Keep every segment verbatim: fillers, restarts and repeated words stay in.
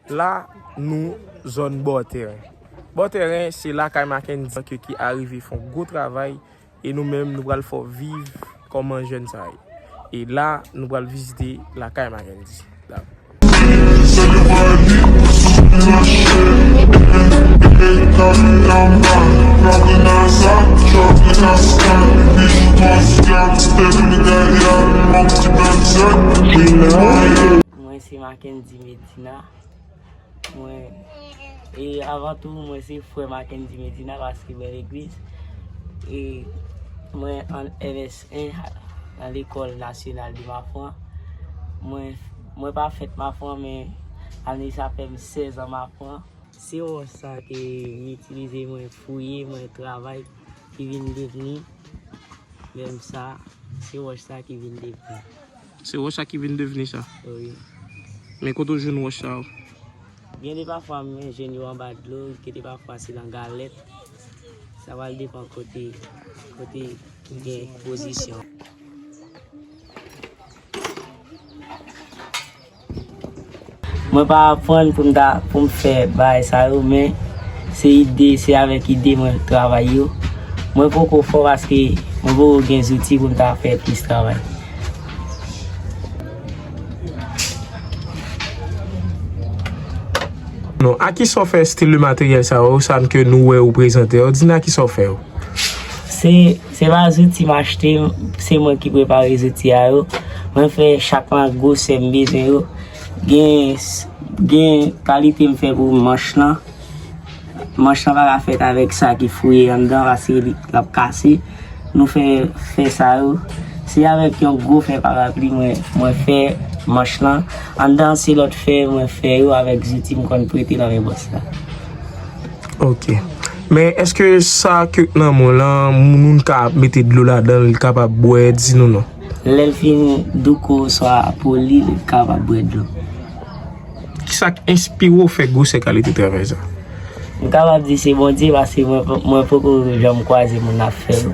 La, nou zòn bò tèren. Bò tèren, se lakay Mackendy ki, ki arive fè yon gwo travay e nou menm, nou pral fè w viv kòman jèn sa ye. E la, nou pral vizite lakay Mackendy. La. Mwen se Mackendy Medina. Mwen, e avan tou, mwen se frè Mackendy Medina, paske mwen legliz. E mwen an M S en nan lekòl nasyonal de Mafran. Mwen, mwen pa fèt Mafran, men ane sa fè m sèz an Mafran. Se wòch sa ke m itilize, mwen fouye, mwen travay, ki vin devni menm sa. Se wòch sa ki vin devni. Se wòch sa ki vin devni sa. Wi. Men kote w jwenn wòch sa yo? Gen de pafwa m jwenn yo anba dlo, gen de pafwa se nan galèt. Sa pral depann kote, kote gen pozisyon. Mwen pa aprann pou m ta, pou m fè bagay sa yo, men se ide, se avèk ide mwen travay yo. Mwen poko fò paske mwen poko gen zouti pou m ta fè plis travay. Non, a kisa w fè estil de materyèl sa yo, sa ke nou wè ou prezante yo? Di n a kisa w fè yo. Se, se pa zouti m achte, se mwen ki prepare zouti a yo. Mwen fè chak mak gwosè m bezwen yo. Gen, gen kalite m fè pou manch lan. Manch lan pa ka fèt avèk sa ki fouye anndan, paske li, l ap kase. Nou fè fè sa yo. Se avèk yon gwo fè parapli mwen, mwen fè manch lan. Anndan se lòt fè mwen fè yo avèk zouti m konn prete nan men bòs la. Ok. Men èske sa ke nan men w lan, moun ka mete dlo ladan l, li kapab bwè, di nou non? Lè l fin douko oswa poli, li kapab bwè dlo. Kisa k enspire w fè gwosè kalite travay sa? M kapab di se Bondye, paske mwen, mwen poko janm kwaze moun ap fè yo.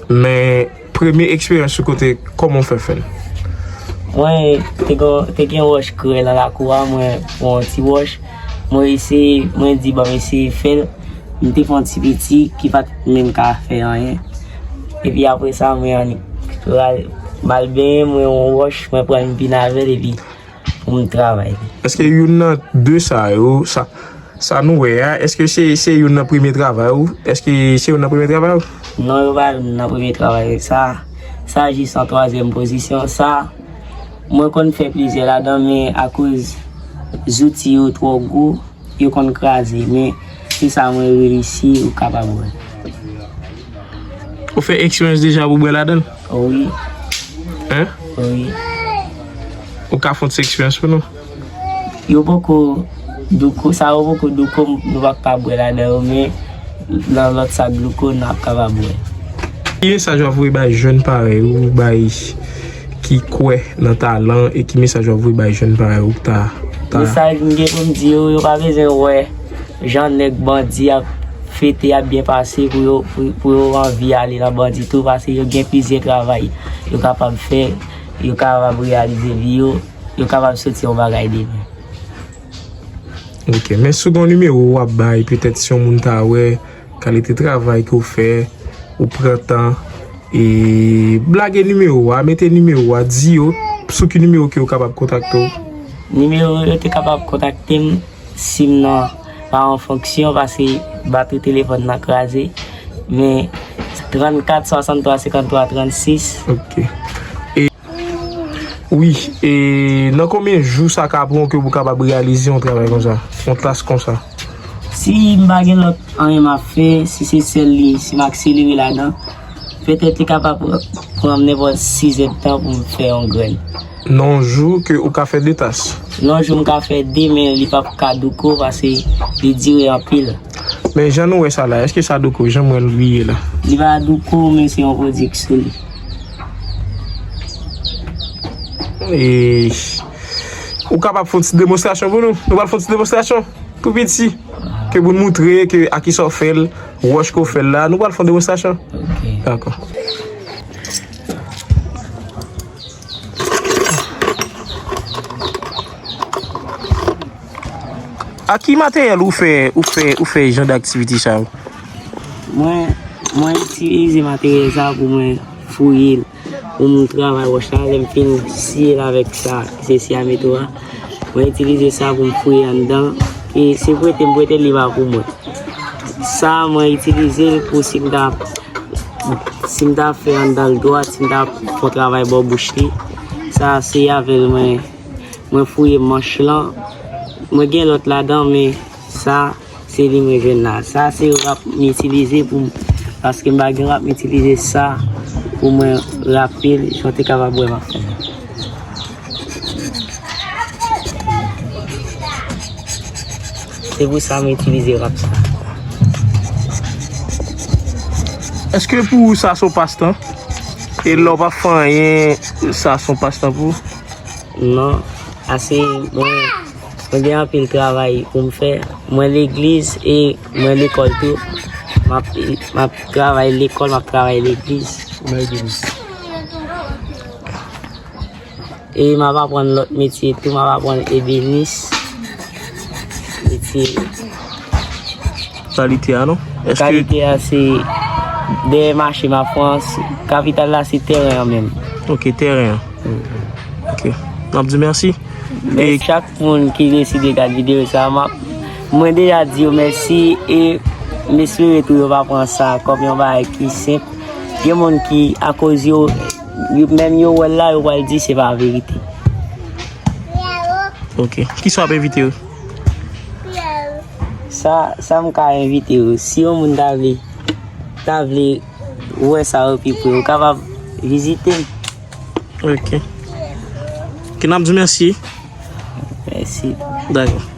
Men premye eksperyans ou kote, kòman w fè fè l? Mwen te gen, te gen wòch krè nan lakou a, mwen pran yon ti wòch, mwen eseye, mwen di ban m eseye fè l. M te fè yon ti piti ki pa t menm ka fè anyen. Epi apre sa, mwen annik pral, m al benyen, mwen yon wòch, mwen pran yon pin avè l, epi pou m travay li. Èske youn nan de sa yo, sa, sa nou wè a, èske se, se youn nan premye travay ou? Èske se youn nan premye travay ou? Non, yo pa youn nan premye travay. Sa, sa jis an twazyèm pozisyon. Sa, mwen konn fè plizyè ladan, men akoz zouti yo twò gwo, yo konn kraze, men se sa mwen reyisi ou kapab wè. Ou fè eksperyans deja pou bwè ladan l? Wi. Hein? Wi. Ou ka fè yon ti eksperyans pou nou? Yo poko douko, sa yo poko douko, nou pa ka bwè ladan yo, men nan lòt sa dlouko, n ap kapab bwè. Ki mesaj w ap voye bay jèn parèy ou, bay ki kwè nan talan, e ki mesaj w ap voye bay jèn parèy ou ki ta, ta... Mesaj m gen pou m di yo, yo pa bezwen wè jan nèg bandi ap fete, ap byen pase pou yo, pou, pou yo anvi ale nan bandi tou, paske yo gen plizyè travay yo kapab fè, yo kapab reyalize vi yo, yo kapab soti yon bagay demen. Ok, men si w gen yon nimewo w ap bay, petèt si yon moun ta wè kalite travay ke w fè, ou pran tan, e blage nimewo a, mete nimewo a, di yo sou ki nimewo ke yo kapab kontakte w. Nimewo yo te kapab kontakte m si m nan pa an fonksyon, paske batri telefòn nan kraze, men trannkat swasanntwa senkanntwa trannsis. Ok. E Wi, e nan konbyen jou sa ka pran w ke pou kapab reyalize yon travay konsa, yon tas konsa? Si m pa gen lòt anyen m ap fè, si se sèl li, si m akselere ladan, petèt li kapab pran m nenpòt sizè tan pou m fè yon grenn. Nan yon jou ke ou ka fè de tas? Nan yon jou m ka fè de, men li p ap ka douko paske li dire anpil. Men jan nou wè sa la, èske sa douko? Jan m wè l ye la. Li pa douko, men se yon pwodui k sou li. E ou kapab fè yon ti demonstrasyon pou nou? Nou pral fè yon ti demonstrasyon tou piti. Ke pou n moutre ke a kisa w fè l, wòch ke w fè l la. Nou pral fè yon demonstrasyon. Ok. Dakò. A ki materyèl ou fè, ou fè, ou fè jan d aktivite sa yo? Mwen, mwen itilize materyèl sa pou mwen fouye l, pou mwen travay wòch la, lè m fin siye l avèk sa, se si a meto a. Mwen itilize sa pou m fouye anndan, e se prete m prete li pa pou mwen. Sa mwen itilize l pou si m ta, si m ta fè anndan l dwat, si m ta fè yon travay bò bouch li. Sa se avè l mwen, mwen fouye manch lan. Mwen gen lòt ladan, men sa se li mwen jwenn la. Sa se rap m itilize pou m, paske m pa gen rap m itilize sa pou mwen rape l, jan w te kapab wè m ap fè. Se pou sa m itilize rap sa. Èske pou ou sa se yon pastan? E lè w pa fè anyen, sa se yon pastan pou ou? Non, ase mwen, mwen gen anpil travay pou m fè. Mwen legliz e mwen lekòl tou. M ap, m ap travay lekòl, m ap travay legliz. Mwen legliz. E m ap aprann lòt metye tou, m ap aprann ebenis. Metye. Kalite a, non? Èske kalite a se dèyè mache m ap pran, kapital la se tèren an menm. Ok, tèren an. Ok. N ap di mèsi. Men e chak moun ki deside gad videyo sa, m ap, mwen deja di yo mèsi e m espere tou yo va pran sa kòm yon bagay ki senp. Gen moun ki, akoz yo, yo, menm yo wè l la, yo pral di se pa verite. Ok. Kisa w ap envite yo? Sa, sa m ka envite yo. Si yon moun ta vle, ta vle wè sa yo pi pre, yo kapab vizite m. Ok. Ok, n ap di mèsi. Mèsi. Dakò.